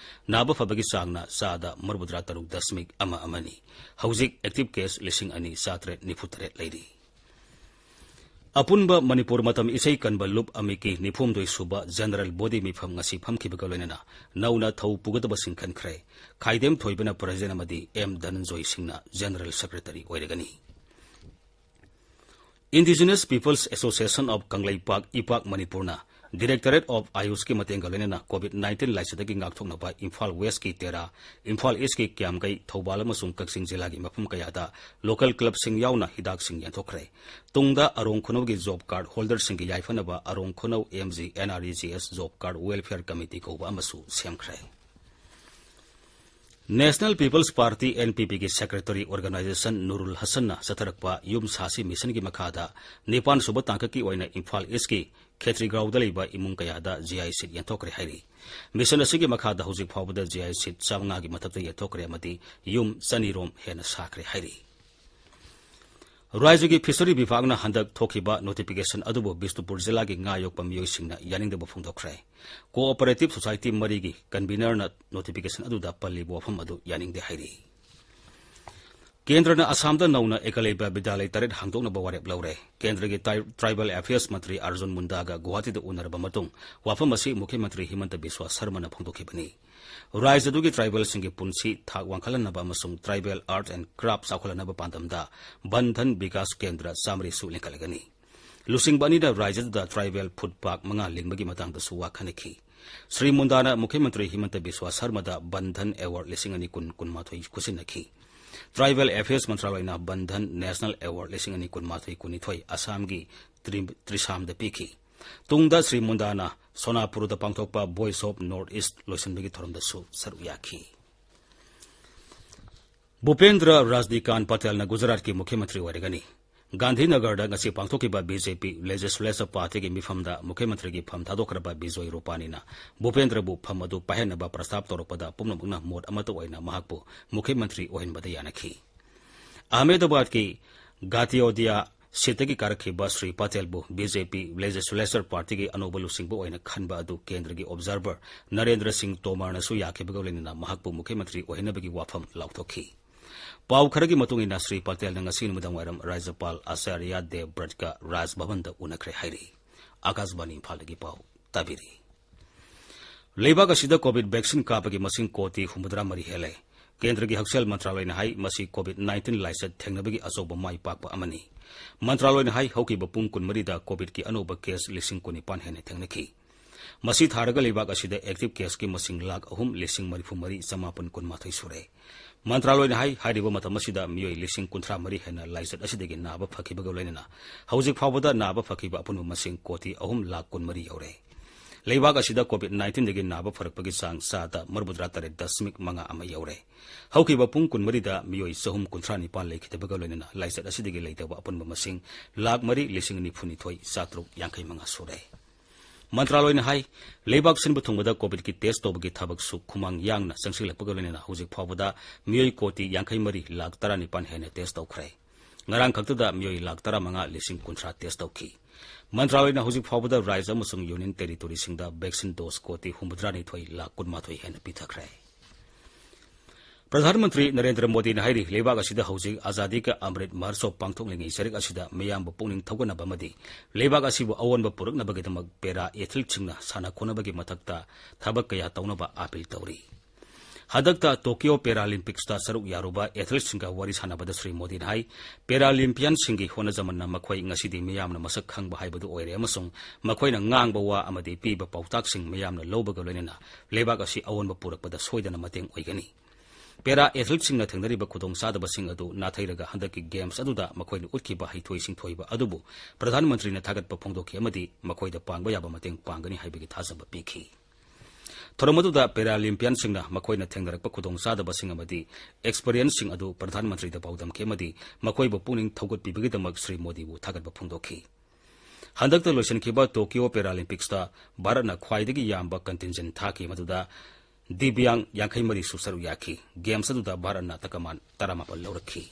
ꯅꯥꯕ ꯐꯕꯒꯤ ꯆꯥꯡꯅ ꯆꯥꯗ ꯃꯔꯤꯐꯨꯇꯔꯥ ꯇꯔꯨꯛ ꯗꯁꯃꯤꯛ ꯑꯃ ꯑꯃꯅꯤ꯫ ꯍꯧꯖꯤꯛ active case ꯂꯤꯁꯤꯡ ꯑꯅꯤ ꯆꯥꯇꯔꯦꯠ ꯅꯤꯐꯨ ꯇꯔꯦꯠ ꯂꯩꯔꯤ꯫ ꯑꯄꯨꯟꯕ ꯃꯅꯤꯄꯨꯔ ꯃꯇꯝ ꯏꯁꯩ ꯀꯟꯕ ꯂꯨꯞ ꯑꯃꯤꯀꯤ ꯅꯤꯐꯨꯍꯨꯝꯗꯣꯏ ꯁꯨꯕ general body ꯃꯤꯐꯝ ꯉꯁꯤ ꯐꯝꯈꯤꯕꯒ ꯂꯣꯏꯅꯅ ꯅꯧꯅ ꯊꯧ ꯄꯨꯒꯗꯕꯁꯤꯡ ꯈꯟꯈ꯭ꯔꯦ꯫ ꯈꯥꯏꯗꯦꯝ ꯊꯣꯏꯕꯅ president ꯑꯃꯗꯤ ꯑꯦꯝ ꯙꯅꯟꯖꯣꯏ ꯁꯤꯡꯅ general secretary ꯑꯣꯏꯔꯒꯅꯤ꯫ Indigenous Peoples Association of Kangleipak, ꯏꯄꯥꯛ ꯃꯅꯤꯄꯨꯔꯅ Directorate of Ayushꯀꯤ ꯃꯇꯦꯡꯒ ꯂꯣꯏꯅꯅ COVID nineteen ꯂꯥꯏꯆꯠꯇꯒꯤ ꯉꯥꯛꯊꯣꯛꯅꯕ ꯏꯝꯐꯥꯜ Westꯀꯤ ꯇꯦꯔꯥ, ꯏꯝꯐꯥꯜ Eastꯀꯤ ꯀ꯭ꯌꯥꯝꯒꯩ, ꯊꯧꯕꯥꯜ ꯑꯃꯁꯨꯡ ꯀꯛꯆꯤꯡ ꯖꯤꯂꯥꯒꯤ ꯃꯐꯝ ꯀꯌꯥꯗ local clubꯁꯤꯡ ꯌꯥꯎꯅ ꯍꯤꯗꯥꯛꯁꯤꯡ ꯌꯦꯟꯊꯣꯛꯈ꯭ꯔꯦ꯫ ꯇꯨꯡꯗ ꯑꯔꯣꯡ ꯈꯨꯅꯧꯒꯤ job card holderꯁꯤꯡꯒꯤ ꯌꯥꯏꯐꯅꯕ ꯑꯔꯣꯡ ꯈꯨꯅꯧ MG NREGS Job Card Welfare Committee ꯀꯧꯕ ꯑꯃꯁꯨ ꯁꯦꯝꯈ꯭ꯔꯦ꯫ National People's Party, NPPꯒꯤ secretary organization ꯅꯨꯔꯨꯜ ꯍꯁꯟꯅ ꯆꯠꯊꯔꯛꯄ ꯌꯨꯝ ꯁꯥꯁꯤ missionꯒꯤ ꯃꯈꯥꯗ ꯅꯤꯄꯥꯟ ꯁꯨꯕ ꯇꯥꯡꯀꯛꯀꯤ ꯑꯣꯏꯅ ꯏꯝꯐꯥꯜ Eastꯀꯤ ꯈꯦꯇ꯭ꯔꯤꯒꯥꯎꯗ ꯂꯩꯕ ꯏꯃꯨꯡ ꯀꯌꯥꯗ GI sheet ꯌꯦꯟꯊꯣꯛꯈ꯭ꯔꯦ ꯍꯥꯏꯔꯤ꯫ Mission ꯑꯁꯤꯒꯤ ꯃꯈꯥꯗ ꯍꯧꯖꯤꯛ ꯐꯥꯎꯕꯗ GI sheet ꯆꯥꯃꯉꯥꯒꯤ ꯃꯊꯛꯇ ꯌꯦꯟꯊꯣꯛꯈ꯭ꯔꯦ ꯑꯃꯗꯤ ꯌꯨꯝ ꯆꯅꯤ ꯔꯣꯝ ꯍꯦꯟꯅ ꯁꯥꯈ꯭ꯔꯦ ꯍꯥꯏꯔꯤ꯫ ꯔꯥꯖ꯭ꯌꯒꯤ fishery ꯕꯤꯚꯥꯒꯅ ꯍꯟꯗꯛ ꯊꯣꯛꯈꯤꯕ notification ꯑꯗꯨꯕꯨ ꯕꯤꯁꯅꯨꯄꯨꯔ ꯖꯤꯂꯥꯒꯤ ꯉꯥ ꯌꯣꯛꯄ ꯃꯤꯑꯣꯏꯁꯤꯡꯅ ꯌꯥꯅꯤꯡꯗꯕ ꯐꯣꯡꯗꯣꯛꯈ꯭ꯔꯦ꯫ Cooperative society ꯃꯔꯤꯒꯤ convenerꯅ notification ꯑꯗꯨꯗ ꯄꯜꯂꯤꯕ ꯋꯥꯐꯝ ꯑꯗꯨ ꯌꯥꯅꯤꯡꯗꯦ ꯍꯥꯏꯔꯤ꯫ ꯀꯦꯟꯗ꯭ꯔꯅ ꯑꯁꯥꯝꯗ ꯅꯧꯅ ꯑꯦꯀꯂꯕ꯭ꯌ ꯕꯤꯗ꯭ꯌꯥꯂꯌ ꯇꯔꯦꯠ ꯍꯥꯡꯗꯣꯛꯅꯕ ꯋꯥꯔꯦꯞ ꯂꯧꯔꯦ꯫ ꯀꯦꯟꯗ꯭ꯔꯒꯤ ꯇ꯭ꯔꯥꯏ-, tribal affairs ꯃꯟꯇ꯭ꯔꯤ ꯑꯔꯖꯨꯟ ꯃꯨꯟꯗꯥꯒ ꯒꯨꯋꯥꯍꯥꯇꯤꯗ ꯎꯅꯔꯕ ꯃꯇꯨꯡ ꯋꯥꯐꯝ ꯑꯁꯤ ꯃꯨꯈ꯭ꯌ ꯃꯟꯇ꯭ꯔꯤ ꯍꯤꯃꯟꯇ ꯕꯤꯁ꯭ꯋ ꯁꯔꯃꯅ ꯐꯣꯡꯗꯣꯛꯈꯤꯕꯅꯤ꯫ ꯔꯥꯖ꯭ꯌ ꯑꯗꯨꯒꯤ tribalꯁꯤꯡꯒꯤ ꯄꯨꯟꯁꯤ ꯊꯥꯛ ꯋꯥꯡꯈꯠꯍꯟꯅꯕ ꯑꯃꯁꯨꯡ tribal art and craft ꯆꯥꯎꯈꯠꯍꯟꯅꯕ ꯄꯥꯟꯗꯝꯗ ꯕꯟ ꯙꯟ ꯕꯤꯀꯥꯁ ꯀꯦꯟꯗ꯭ꯔ ꯆꯥꯃꯔꯤꯁꯨ ꯂꯤꯡꯈꯠꯂꯒꯅꯤ꯫ ꯂꯨꯆꯤꯡꯕ ꯑꯅꯤꯅ ꯔꯥꯖ꯭ꯌꯗꯨꯗ tribal food park ꯃꯉꯥ ꯂꯤꯡꯕꯒꯤ ꯃꯇꯥꯡꯗꯁꯨ ꯋꯥ ꯈꯟꯅꯈꯤ꯫ ꯁ꯭ꯔꯤ ꯃꯨꯟꯗꯥꯅ ꯃꯨꯈ꯭ꯌ ꯃꯟꯇ꯭ꯔꯤ ꯍꯤꯃꯟꯇ ꯕꯤꯁ꯭ꯋ ꯁꯔꯃꯗ ꯕꯟ ꯙꯟ Award ꯂꯤꯁꯤꯡ ꯑꯅꯤ ꯀꯨꯟ ꯀꯨꯟꯃꯥꯊꯣꯏ ꯈꯨꯠꯁꯤꯟꯅꯈꯤ꯫ Tribal Affairs ꯃꯟꯇ꯭ꯔꯥꯂꯌꯅ ꯕꯟ ꯙꯟ National Award ꯂꯤꯁꯤꯡ ꯑꯅꯤ ꯀꯨꯟꯃꯥꯊꯣꯏ ꯀꯨꯟꯅꯤꯊꯣꯏ ꯑꯁꯥꯝꯒꯤ ꯇ꯭ꯔꯤ-, ꯇ꯭ꯔꯤꯁꯥꯝꯗ ꯄꯤꯈꯤ꯫ ꯇꯨꯡꯗ ꯁ꯭ꯔꯤ ꯃꯨꯟꯗꯥꯅ ꯁꯣꯅꯥꯄꯨꯔꯗ ꯄꯥꯡꯊꯣꯛꯄ Voice of North East ꯂꯣꯏꯁꯤꯟꯕꯒꯤ ꯊꯧꯔꯝꯗꯁꯨ ꯁꯔꯨꯛ ꯌꯥꯈꯤ꯫ ꯚꯨꯄꯦꯟꯗ꯭ꯔ ꯔꯥꯖꯅꯤꯀꯥꯟ ꯄꯇꯦꯜꯅ ꯒꯨꯖꯔꯥꯠꯀꯤ ꯃꯨꯈ꯭ꯌ ꯃꯟꯇ꯭ꯔꯤ ꯑꯣꯏꯔꯒꯅꯤ꯫ ꯒꯥꯟꯙꯤꯅꯒꯔꯗ ꯉꯁꯤ ꯄꯥꯡꯊꯣꯛꯈꯤꯕ BJP Legislature Partyꯒꯤ ꯃꯤꯐꯝꯗ ꯃꯨꯈ꯭ꯌ ꯃꯟꯇ꯭ꯔꯤꯒꯤ ꯐꯝ ꯊꯥꯗꯣꯛꯈ꯭ꯔꯕ ꯕꯤꯖꯣꯏ ꯔꯨꯄꯥꯅꯤꯅ ꯚꯨꯄꯦꯟꯗ꯭ꯔꯕꯨ ꯐꯝ ꯑꯗꯨ ꯄꯥꯏꯍꯟꯅꯕ ꯄ꯭ꯔꯁꯇꯥꯞ ꯇꯧꯔꯛꯄꯗ ꯄꯨꯝꯅꯃꯛꯅ ꯃꯣꯠ ꯑꯃꯠꯇ ꯑꯣꯏꯅ ꯃꯍꯥꯛꯄꯨ ꯃꯨꯈ꯭ꯌ ꯃꯟꯇ꯭ꯔꯤ ꯑꯣꯏꯍꯟꯕꯗ ꯌꯥꯅꯈꯤ꯫ ꯑꯍꯃꯦꯗꯕꯥꯗꯀꯤ ꯒꯥꯇꯤꯌꯣꯗꯤꯌꯥ seatꯇꯒꯤ ꯀꯥꯔꯛꯈꯤꯕ ꯁ꯭ꯔꯤ ꯄꯇꯦꯜꯕꯨ BJP Legislature Partyꯒꯤ ꯑꯅꯧꯕ ꯂꯨꯆꯤꯡꯕ ꯑꯣꯏꯅ ꯈꯟꯕ ꯑꯗꯨ ꯀꯦꯟꯗ꯭ꯔꯒꯤ observer ꯅꯔꯦꯟꯗ꯭ꯔ ꯁꯤꯡ ꯇꯣꯃꯔꯅꯁꯨ ꯌꯥꯈꯤꯕꯒ ꯂꯣꯏꯅꯅ ꯃꯍꯥꯛꯄꯨ ꯃꯨꯈ꯭ꯌ ꯃꯟꯇ꯭ꯔꯤ ꯑꯣꯏꯍꯟꯅꯕꯒꯤ ꯋꯥꯐꯝ ꯂꯥꯎꯊꯣꯛꯈꯤ꯫ ꯄꯥꯎ ꯈꯔꯒꯤ ꯃꯇꯨꯡ ꯏꯟꯅ ꯁ꯭ꯔꯤ ꯄꯇꯦꯜꯅ ꯉꯁꯤ ꯅꯨꯃꯤꯗꯥꯡꯋꯥꯏꯔꯝ ꯔꯥꯖ꯭ꯌꯄꯥꯜ ꯑꯆꯥꯔꯌ ꯗꯦꯕ ꯕ꯭ꯔꯠꯀ ꯔꯥꯖ ꯚꯕꯟꯗ ꯎꯅꯈ꯭ꯔꯦ ꯍꯥꯏꯔꯤ꯫ ꯑꯀꯥꯁꯕꯥꯅꯤ ꯏꯝꯐꯥꯜꯗꯒꯤ ꯄꯥꯎ ꯇꯥꯕꯤꯔꯤ꯫ ꯂꯩꯕꯥꯛ ꯑꯁꯤꯗ COVID vaccine ꯀꯥꯞꯄꯒꯤ ꯃꯁꯤꯡ ꯀꯣꯇꯤ ꯍꯨꯝꯐꯨꯇꯔꯥ ꯃꯔꯤ ꯍꯦꯜꯂꯦ꯫ ꯀꯦꯟꯗ꯭ꯔꯒꯤ ꯍꯛꯁꯦꯜ ꯃꯟꯇ꯭ꯔꯥꯂꯌꯅ ꯍꯥꯏ, ꯃꯁꯤ COVID nineteen ꯂꯥꯏꯆꯠ ꯊꯦꯡꯅꯕꯒꯤ ꯑꯆꯧꯕ ꯃꯥꯏ ꯄꯥꯛꯄ ꯑꯃꯅꯤ꯫ ꯃꯟꯇ꯭ꯔꯥꯂꯣꯏꯅ ꯍꯥꯏ, ꯍꯧꯈꯤꯕ ꯄꯨꯡ ꯀꯨꯟꯃꯔꯤꯗ ꯀꯣꯚꯤꯗꯀꯤ ꯑꯅꯧꯕ ꯀꯦꯁ ꯂꯤꯁꯤꯡ ꯀꯨꯟꯅꯤꯄꯥꯟ ꯍꯦꯟꯅ ꯊꯦꯡꯅꯈꯤ꯫ ꯃꯁꯤ ꯊꯥꯔꯒ ꯂꯩꯕꯥꯛ ꯑꯁꯤꯗ ꯑꯦꯛꯇꯤꯚ ꯀꯦꯁꯀꯤ ꯃꯁꯤꯡ ꯂꯥꯈ ꯑꯍꯨꯝ ꯂꯤꯁꯤꯡ ꯃꯔꯤꯐꯨ ꯃꯔꯤ ꯆꯃꯥꯄꯟ ꯀꯨꯟꯃꯥꯊꯣꯏ ꯁꯨꯔꯦ꯫ ꯃꯟꯇ꯭ꯔꯥꯂꯣꯏꯅ ꯍꯥꯏ, ꯍꯥꯏꯔꯤꯕ ꯃꯇꯝ ꯑꯁꯤꯗ ꯃꯤꯑꯣꯏ ꯂꯤꯁꯤꯡ ꯀꯨꯟꯊ꯭ꯔꯥ ꯃꯔꯤ ꯍꯦꯟꯅ ꯂꯥꯏꯆꯠ ꯑꯁꯤꯗꯒꯤ ꯅꯥꯕ ꯐꯈꯤꯕꯒ ꯂꯣꯏꯅꯅ ꯍꯧꯖꯤꯛ ꯐꯥꯎꯕꯗ ꯅꯥꯕ ꯐꯈꯤꯕ ꯑꯄꯨꯟꯕ ꯃꯁꯤꯡ ꯀꯣꯇꯤ ꯑꯍꯨꯝ ꯂꯥꯈ ꯀꯨꯟꯃꯔꯤ ꯌꯧꯔꯦ꯫ ꯂꯩꯕꯥꯛ ꯑꯁꯤꯗ ꯀꯣꯚꯤꯗ ꯅꯥꯏꯟꯇꯤꯟꯗꯒꯤ ꯅꯥꯕ ꯐꯔꯛꯄꯒꯤ ꯆꯥꯡ ꯆꯥꯗ ꯃꯔꯤꯐꯨꯇꯔꯥ ꯇꯔꯦꯠ ꯗꯁꯃꯤꯛ ꯃꯉꯥ ꯑꯃ ꯌꯧꯔꯦ꯫ ꯍꯧꯈꯤꯕ ꯄꯨꯡ ꯀꯨꯟꯃꯔꯤꯗ ꯃꯤꯑꯣꯏ ꯆꯍꯨꯝ ꯀꯨꯟꯊ꯭ꯔꯥ ꯅꯤꯄꯥꯟ ꯂꯩꯈꯤꯗꯕꯒ ꯂꯣꯏꯅꯅ ꯂꯥꯏꯆꯠ ꯑꯁꯤꯗꯒꯤ ꯂꯩꯇꯕ ꯑꯄꯨꯟꯕ ꯃꯁꯤꯡ ꯂꯥꯈ ꯃꯔꯤ ꯂꯤꯁꯤꯡ ꯅꯤꯐꯨ ꯅꯤꯊꯣꯏ ꯆꯥꯇ꯭ꯔꯨꯛ ꯌꯥꯡꯈꯩ ꯃꯉꯥ ꯁꯨꯔꯦ꯫ ꯃꯟꯇ꯭ꯔꯥꯂꯣꯏꯅ ꯍꯥꯏ, ꯂꯩꯕꯥꯛ ꯁꯤꯟꯕ ꯊꯨꯡꯕꯗ ꯀꯣꯚꯤꯗꯀꯤ ꯇꯦꯁ ꯇꯧꯕꯒꯤ ꯊꯕꯛꯁꯨ ꯈꯨꯃꯥꯡ ꯌꯥꯡꯅ ꯆꯪꯁꯤꯜꯂꯛꯄꯒ ꯂꯣꯏꯅꯅ ꯍꯧꯖꯤꯛ ꯐꯥꯎꯕꯗ ꯃꯤꯑꯣꯏ ꯀꯣꯇꯤ ꯌꯥꯡꯈꯩ ꯃꯔꯤ ꯂꯥꯈ ꯇꯔꯥꯅꯤꯄꯥꯟ ꯍꯦꯟꯅ ꯇꯦꯁ ꯇꯧꯈ꯭ꯔꯦ꯫ ꯉꯔꯥꯡ ꯈꯛꯇꯗ ꯃꯤꯑꯣꯏ ꯂꯥꯈ ꯇꯔꯥꯃꯉꯥ ꯂꯤꯁꯤꯡ ꯀꯨꯟꯊ꯭ꯔꯥ ꯇꯦꯁ ꯇꯧꯈꯤ꯫ ꯃꯟꯇ꯭ꯔꯥꯂꯣꯏꯅ ꯍꯧꯖꯤꯛ ꯐꯥꯎꯕꯗ ꯔꯥꯏꯖ꯭ꯌ ꯑꯃꯁꯨꯡ ꯌꯨꯅꯤꯌꯟ ꯇꯦꯔꯤꯇꯣꯔꯤꯁꯤꯡꯗ ꯚꯦꯛꯁꯤꯟ ꯗꯣꯁ ꯀꯣꯇꯤ ꯍꯨꯝꯐꯨꯇꯔꯥꯅꯤꯊꯣꯏ ꯂꯥꯈ ꯀꯨꯟꯃꯥꯊꯣꯏ ꯍꯦꯟꯅ ꯄꯤꯊꯈ꯭ꯔꯦ꯫ ꯄ꯭ꯔꯙꯥꯟ ꯃꯟꯇ꯭ꯔꯤ ꯅꯔꯦꯟꯗ꯭ꯔ ꯃꯣꯗꯤꯅ ꯍꯥꯏꯔꯤ, ꯂꯩꯕꯥꯛ ꯑꯁꯤꯗ ꯍꯧꯖꯤꯛ ꯑꯖꯥꯗꯤ ꯀꯥ ꯑꯃ꯭ꯔꯤꯠ ꯃꯍꯣꯠꯁꯕ ꯄꯥꯡꯊꯣꯛꯂꯤꯉꯩ ꯆꯔꯛ ꯑꯁꯤꯗ ꯃꯤꯌꯥꯝꯕꯨ ꯄꯨꯛꯅꯤꯡ ꯊꯧꯒꯠꯅꯕ ꯑꯃꯗꯤ ꯂꯩꯕꯥꯛ ꯑꯁꯤꯕꯨ ꯑꯑꯣꯟꯕ ꯄꯨꯔꯛꯅꯕꯒꯤꯗꯃꯛ ꯄꯦꯔꯥ ꯑꯦꯊꯂꯤꯠꯁꯤꯡꯅ ꯁꯥꯟꯅ ꯈꯣꯠꯅꯕꯒꯤ ꯃꯊꯛꯇ ꯊꯕꯛ ꯀꯌꯥ ꯇꯧꯅꯕ ꯑꯥꯄꯤꯜ ꯇꯧꯔꯤ꯫ ꯍꯟꯗꯛꯇ ꯇꯣꯀꯤꯌꯣ ꯄꯦꯔꯥꯂꯤꯝꯄꯤꯛꯁꯇ ꯁꯔꯨꯛ ꯌꯥꯔꯨꯕ ꯑꯦꯊꯂꯤꯠꯁꯤꯡꯒ ꯋꯥꯔꯤ ꯁꯥꯟꯅꯕꯗ ꯁ꯭ꯔꯤ ꯃꯣꯗꯤꯅ ꯍꯥꯏ, ꯄꯦꯔꯥꯂꯤꯝꯄꯤꯌꯟꯁꯤꯡꯒꯤ ꯍꯣꯠꯅꯖꯃꯟꯅ ꯃꯈꯣꯏ ꯉꯁꯤꯗꯤ ꯃꯤꯌꯥꯝꯅ ꯃꯁꯛ ꯈꯪꯕ ꯍꯥꯏꯕꯗꯨ ꯑꯣꯏꯔꯦ ꯑꯃꯁꯨꯡ ꯃꯈꯣꯏꯅ ꯉꯥꯡꯕ ꯋꯥ ꯑꯃꯗꯤ ꯄꯤꯕ ꯄꯥꯎꯇꯥꯛꯁꯤꯡ ꯃꯤꯌꯥꯝꯅ ꯂꯧꯕꯒ ꯂꯣꯏꯅꯅ ꯂꯩꯕꯥꯛ ꯑꯁꯤ ꯑꯑꯣꯟꯕ ꯄꯨꯔꯛꯄꯗ ꯁꯣꯏꯗꯅ ꯃꯇꯦꯡ ꯑꯣꯏꯒꯅꯤ꯫ ꯄꯦꯔꯥ ꯑꯦꯊꯂꯤꯠꯁꯤꯡꯅ ꯊꯦꯡꯅꯔꯤꯕ ꯈꯨꯗꯣꯡꯆꯥꯗꯕꯁꯤꯡ ꯑꯗꯨ ꯅꯥꯊꯩꯔꯒ ꯍꯟꯗꯛꯀꯤ ꯒꯦꯝꯁ ꯑꯗꯨꯗ ꯃꯈꯣꯏꯅ ꯎꯠꯈꯤꯕ ꯍꯩꯊꯣꯏ ꯁꯤꯡꯊꯣꯏꯕ ꯑꯗꯨꯕꯨ ꯄ꯭ꯔꯙꯥꯟ ꯃꯟꯇ꯭ꯔꯤꯅ ꯊꯥꯒꯠꯄ ꯐꯣꯡꯗꯣꯛꯈꯤ ꯑꯃꯗꯤ ꯃꯈꯣꯏꯗ ꯄꯥꯡꯕ ꯌꯥꯕ ꯃꯇꯦꯡ ꯄꯥꯡꯒꯅꯤ ꯍꯥꯏꯕꯒꯤ ꯊꯥꯖꯕ ꯄꯤꯈꯤ꯫ ꯊꯧꯔꯝ ꯑꯗꯨꯗ ꯄꯦꯔꯥꯂꯤꯝꯄꯤꯌꯟꯁꯤꯡꯅ ꯃꯈꯣꯏꯅ ꯊꯦꯡꯅꯔꯛꯄ ꯈꯨꯗꯣꯡꯆꯥꯗꯕꯁꯤꯡ ꯑꯃꯗꯤ ꯑꯦꯛꯁꯄꯤꯔꯤꯌꯦꯟꯁꯁꯤꯡ ꯑꯗꯨ ꯄ꯭ꯔꯙꯥꯟ ꯃꯟꯇ꯭ꯔꯤꯗ ꯄꯥꯎꯗꯝꯈꯤ ꯑꯃꯗꯤ ꯃꯈꯣꯏꯕꯨ ꯄꯨꯛꯅꯤꯡ ꯊꯧꯒꯠꯄꯤꯕꯒꯤꯗꯃꯛ ꯁ꯭ꯔꯤ ꯃꯣꯗꯤꯕꯨ ꯊꯥꯒꯠꯄ ꯐꯣꯡꯗꯣꯛꯈꯤ꯫ ꯍꯟꯗꯛꯇ ꯂꯣꯏꯁꯤꯟꯈꯤꯕ ꯇꯣꯀꯤꯌꯣ ꯄꯦꯔꯥꯂꯤꯝꯄꯤꯛꯁꯇ ꯚꯥꯔꯠꯅ ꯈ꯭ꯋꯥꯏꯗꯒꯤ ꯌꯥꯝꯕ ꯀꯟꯇꯤꯟꯖꯦꯟ ꯊꯥꯈꯤ, ꯃꯗꯨꯗ ꯗꯤꯕ꯭ꯌꯥꯡ ꯌꯥꯡꯈꯩ ꯃꯔꯤꯁꯨ ꯁꯔꯨꯛ ꯌꯥꯈꯤ꯫ ꯒꯦꯝꯁ ꯑꯗꯨꯗ ꯚꯥꯔꯠꯅ ꯇꯀꯃꯥꯟ ꯇꯔꯥꯃꯥꯄꯟ ꯂꯧꯔꯛꯈꯤ꯫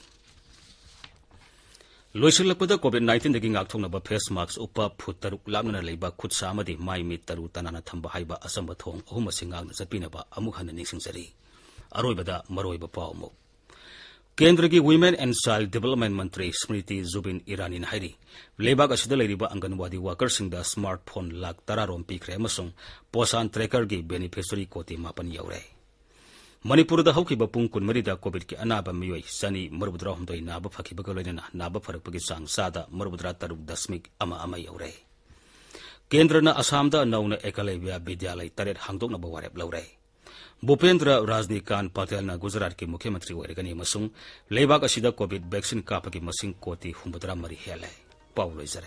ꯂꯣꯏꯁꯤꯜꯂꯛꯄꯗ ꯀꯣꯚꯤꯗ ꯅꯥꯏꯟꯇꯤꯟꯗꯒꯤ ꯉꯥꯛꯊꯣꯛꯅꯕ ꯐꯦꯁ ꯃꯥꯛꯁ ꯎꯞꯄ, ꯐꯨꯠ ꯇꯔꯨꯛ ꯂꯥꯞꯅꯅ ꯂꯩꯕ, ꯈꯨꯠ ꯁꯥ ꯑꯃꯗꯤ ꯃꯥꯏ ꯃꯤꯠ ꯇꯔꯨ ꯇꯅꯥꯟꯅ ꯊꯝꯕ ꯍꯥꯏꯕ ꯑꯆꯝꯕ ꯊꯧꯑꯣꯡ ꯑꯍꯨꯝ ꯑꯁꯤ ꯉꯥꯛꯅ ꯆꯠꯄꯤꯅꯕ ꯑꯃꯨꯛ ꯍꯟꯅ ꯅꯤꯡꯁꯤꯡꯖꯔꯤ꯫ ꯑꯔꯣꯏꯕꯗ ꯃꯔꯨꯑꯣꯏꯕ ꯄꯥꯎ ꯑꯃꯨꯛ꯫ ꯀꯦꯟꯗ꯭ꯔꯒꯤ Women and Child Development ꯃꯟꯇ꯭ꯔꯤ ꯁ꯭ꯃ꯭ꯔꯤꯇꯤ ꯖꯨꯕꯤꯟ ꯏꯔꯥꯅꯤꯅ ꯍꯥꯏꯔꯤ, ꯂꯩꯕꯥꯛ ꯑꯁꯤꯗ ꯂꯩꯔꯤꯕ ꯑꯪꯒꯟꯋꯥꯗꯤ ꯋꯥꯀꯔꯁꯤꯡꯗ ꯁ꯭ꯃꯥꯔꯠ ꯐꯣꯟ ꯂꯥꯈ ꯇꯔꯥ ꯔꯣꯝ ꯄꯤꯈ꯭ꯔꯦ ꯑꯃꯁꯨꯡ ꯄꯣꯁꯥꯟ ꯇ꯭ꯔꯦꯀꯔꯒꯤ ꯕꯦꯅꯤꯐꯤꯁꯔꯤ ꯀꯣꯇꯤ ꯃꯥꯄꯟ ꯌꯧꯔꯦ꯫ ꯃꯅꯤꯄꯨꯔꯗ ꯍꯧꯈꯤꯕ ꯄꯨꯡ ꯀꯨꯟꯃꯔꯤꯗ ꯀꯣꯚꯤꯗꯀꯤ ꯑꯅꯥꯕ ꯃꯤꯑꯣꯏ ꯆꯅꯤ ꯃꯧꯗ꯭ꯔꯥ ꯍꯨꯝꯗꯣꯏ ꯅꯥꯕ ꯐꯈꯤꯕꯒ ꯂꯣꯏꯅꯅ ꯅꯥꯕ ꯐꯔꯛꯄꯒꯤ ꯆꯥꯡ ꯆꯥꯗ ꯃꯧꯗ꯭ꯔꯥ ꯇꯔꯨꯛ ꯗꯁꯃꯤꯛ ꯑꯃ ꯑꯃ ꯌꯧꯔꯦ꯫ ꯀꯦꯟꯗ꯭ꯔꯅ ꯑꯁꯥꯝꯗ ꯅꯧꯅ ꯑꯦꯀꯂꯕ꯭ꯌ ꯕꯤꯗ꯭ꯌꯥꯂꯌ ꯇꯔꯦꯠ ꯍꯥꯡꯗꯣꯛꯅꯕ ꯋꯥꯔꯦꯞ ꯂꯧꯔꯦ꯫ ꯚꯨꯄꯦꯟꯗ꯭ꯔ ꯔꯥꯖꯅꯤꯀꯥꯟ ꯄꯇꯦꯜꯅ ꯒꯨꯖꯔꯥꯠꯀꯤ ꯃꯨꯈ꯭ꯌ ꯃꯟꯇ꯭ꯔꯤ ꯑꯣꯏꯔꯒꯅꯤ ꯑꯃꯁꯨꯡ ꯂꯩꯕꯥꯛ ꯑꯁꯤꯗ ꯀꯣꯚꯤꯗ ꯚꯦꯛꯁꯤꯟ ꯀꯥꯞꯄꯒꯤ ꯃꯁꯤꯡ ꯀꯣꯇꯤ ꯍꯨꯝꯐꯨꯇꯔꯥ ꯃꯔꯤ ꯍꯦꯜꯂꯦ꯫ ꯄꯥꯎ ꯂꯣꯏꯖꯔꯦ꯫